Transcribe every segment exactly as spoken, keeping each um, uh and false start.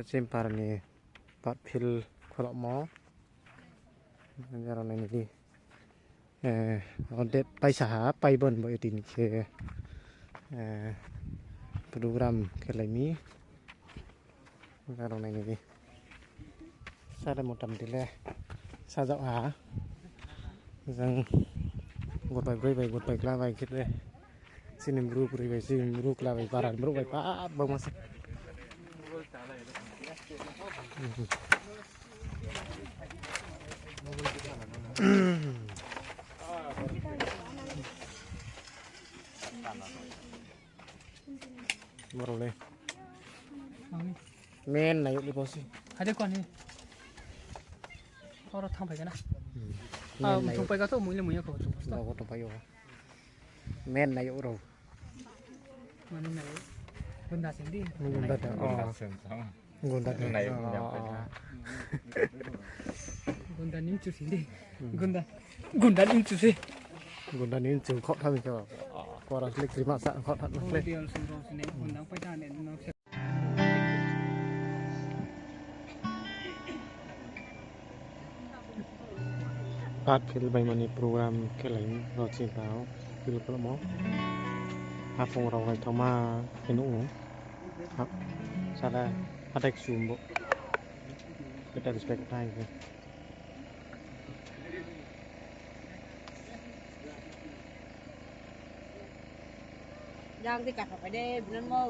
Chimpar ni Patphil kholomo. Jara nai ni di. Eh, o date paisa ha, pai bon bo eighteen khe, eh, program khe lai mi. Jara nai ni di. Sare motamti le sajak ha. Jang gotoi broi bai, gotoi kla bai khe le. Chini bru broi bai, chini bru kla bai, para bru bai, pa bangma se. Borok le. Main nai yog le bo se. Hai de kon he. Oro thang phai khe na. Hmm. Ah, main nai thung yog. Pai ka to mui le mui ya ko. Bo tong pai yo. Men nai oro. Mani nai. Gunda sing di. Gunda da. Gunda sing. Gunda da. Nai, oh, gunda. Gunda nim chu sing di. Hmm. Gunda. Gunda nim chu se. Gunda nim chu khok thami khe. Kora slik rima sa khok thami khe. Gunda pai ta ne. Patphil bai mani program khe lai rao chini tao phil khlamo. Haphung rao naithoma khe nuh ou. Sala hathai ksum bo. Khe respect thai khe. Jang di kaka phai de, binan mo.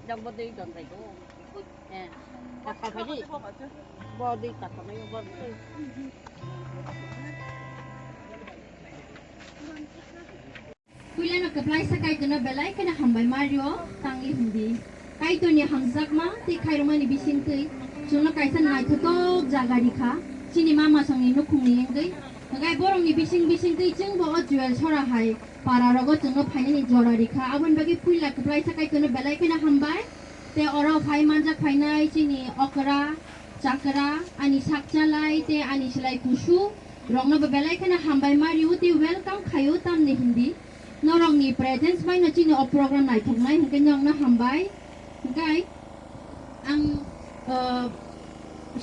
Jang bo di don phai do. Eh, kaka phai di. Bo di kaka phai, bo di. Puila no kaplaisa Kaitor no belai kheno hambai ma rio, tangli hing di. Kaitor ni hamjakma tei khairokma ni bising twi, chwng no kaisa naithotok jaga ri kha, chini mama song ni nukhung ni wngwi. Hwnkhe borok ni bising bising twi chwng bo o Jewel Sora hai para rogo chwng no phainai ni jora ri kha. Aboni bagwi puila kwplai sa Kaitor no belai kheno hambai. Tei oro phai manjak phainai chini okra, chakra, ani sakchalai tei ani slai kusu rok no bo belai kheno hambai ma rio tei welcome khaio tamni hindi. Norok ni presence bai no chini o program naithoknai hwnkhe norok no hambai. Hwnkhe ang, ah,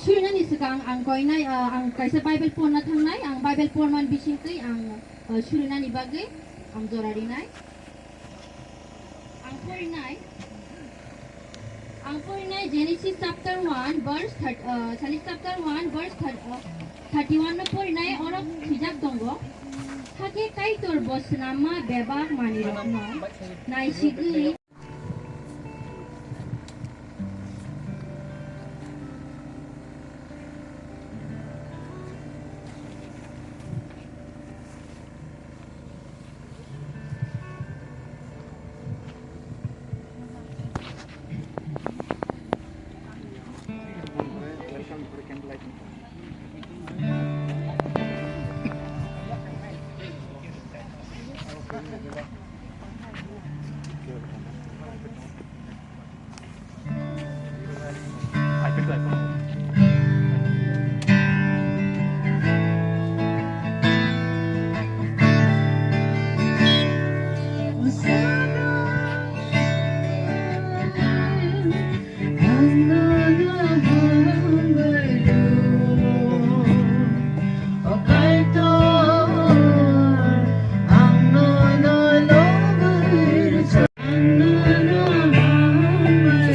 surinani swkang ang koinai, ah, ang kaisa Bible porna thangnai, ang Bible pormani bisingtwi ang, ah, surinani bagwi ang jora rinai. Ang porinai, ang porinai Genesis chapter one verse thirty, ah, Genesis chapter one verse thirty, ah, thirty-one no porinai, oro khijak tongo. Hakhe Kaitor bo snamma bebak manwirokno naisigwi.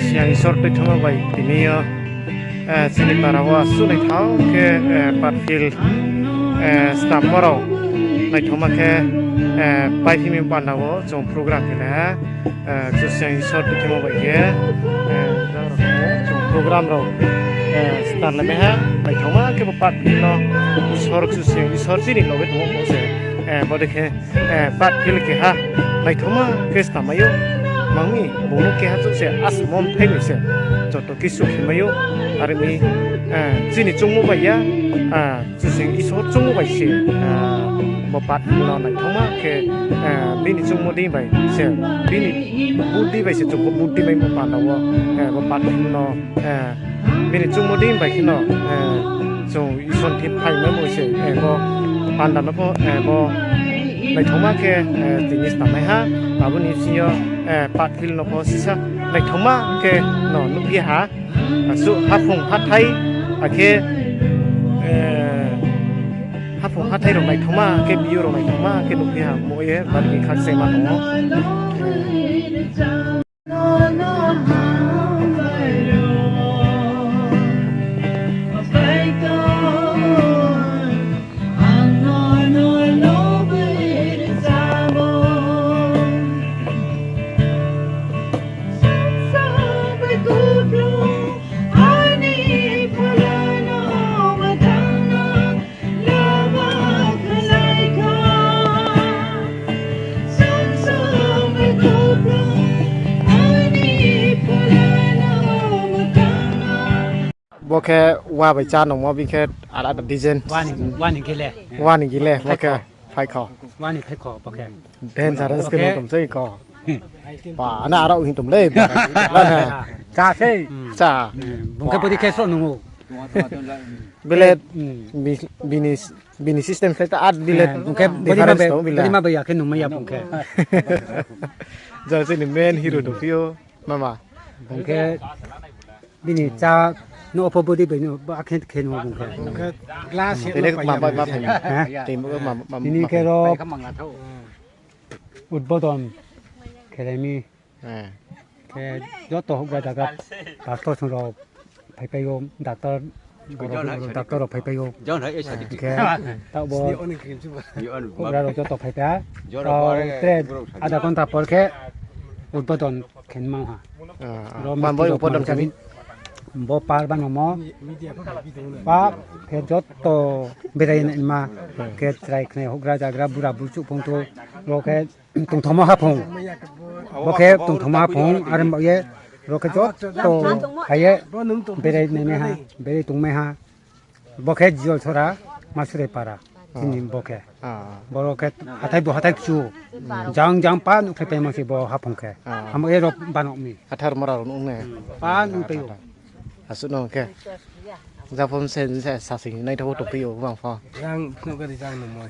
Siang Isor tuithoma bai tini yo, eh, chini para wo asuh naithao khe, eh, Patphil, eh, snammo rao naithoma khe, eh, paiphimi panda wo chung program khe le ha. Eh, Kchusoyang Isor tuithoma bai khe, eh, chung program rao, eh, start laimai ha, naithoma khe bo Patphil no Isor, Kchusoyang Isor chini loge tongmo bo se, eh, bo de khe, eh, Patphil keha naithoma khe start mai ou, mangmi bung no keha chouh se asamo mthai bai se joto kisu khe mai ou, are mi, eh, chini chungmo bai ya, ah, Kchusoyang Isor chungmo bai se, ah, bo Patphil no naithoma khe, ah, bini chungmo dei bai se, bini buddhi bai se chung bo buddhi mai bo panda wo, eh, bo Patphil no, eh, bini chungmo dei bai khe no, eh, chung Isor ni thing phai mai bo se, eh, bo panda no pho, eh, bo naithoma khe, eh, tini start mai ha, abo ni bsing yo, eh, Patphil no pho sisa naithoma khe no nuhphi ha. Asuh haphung hathái, akhe, eh, haphung hathái rao naithaoma, akhe view rao naithaoma, akhe nuhphi ha mo ye, bari khe khakchangma tong ou. Bo khe wa bai chá nungmo, bikhe alada design. Wa ni, wa ni gile. Wa ni gile, bo khe phaikho. Wa ni phaikho, bo khe. Dangerous khe nung tong sei kho. Ba, na aro hing tong le. Chá sei. Chá. Bung khe bodi khe so nung ou. Bile, bini, bini system khe ta art bile. Bung khe bodi ma bai ya khe nungmai ya bung khe. Jang chini main hero tongphi ou, mama. Bung khe bini chá no opho bodi bai no ba khe khe no bung khe. Bung khe glass bile ma ba ma phai. Tini khe ro udbodon khelai mi. Khe joto houhgra jagra pastor song rao phaipai ou, doctor, doctor rao phaipai ou. Khe taoh bo houhgra rao joto phaipai ha. Tre adha ghonta por khe udbodon khe nma ha. Ro man bo udbodon khe bo par banangmo. Pa khe joto berai naima khe chrai khnai houhgra jagra bura burchouh phungthou ro khe tongthomo haphung. Bo khe tongthomo haphung, are baoh ye ro khe joto phai ye berai nainaiha, berai tongmaiha. Bo khe Jiyolsora, Masurai para, chini bo khe. Boro khe hathái bo hathái kchu. Jang jang pa nuhkhlaipaimo se bo haphung khe. Hamo ye ro banang mi. Hathar mora rao nuh ne. Pa nuhpai ou. Asuh no khe. Japhon se, se sasing naithaoh tongphi ou bang pho. Jang nuh gari jang nungmo.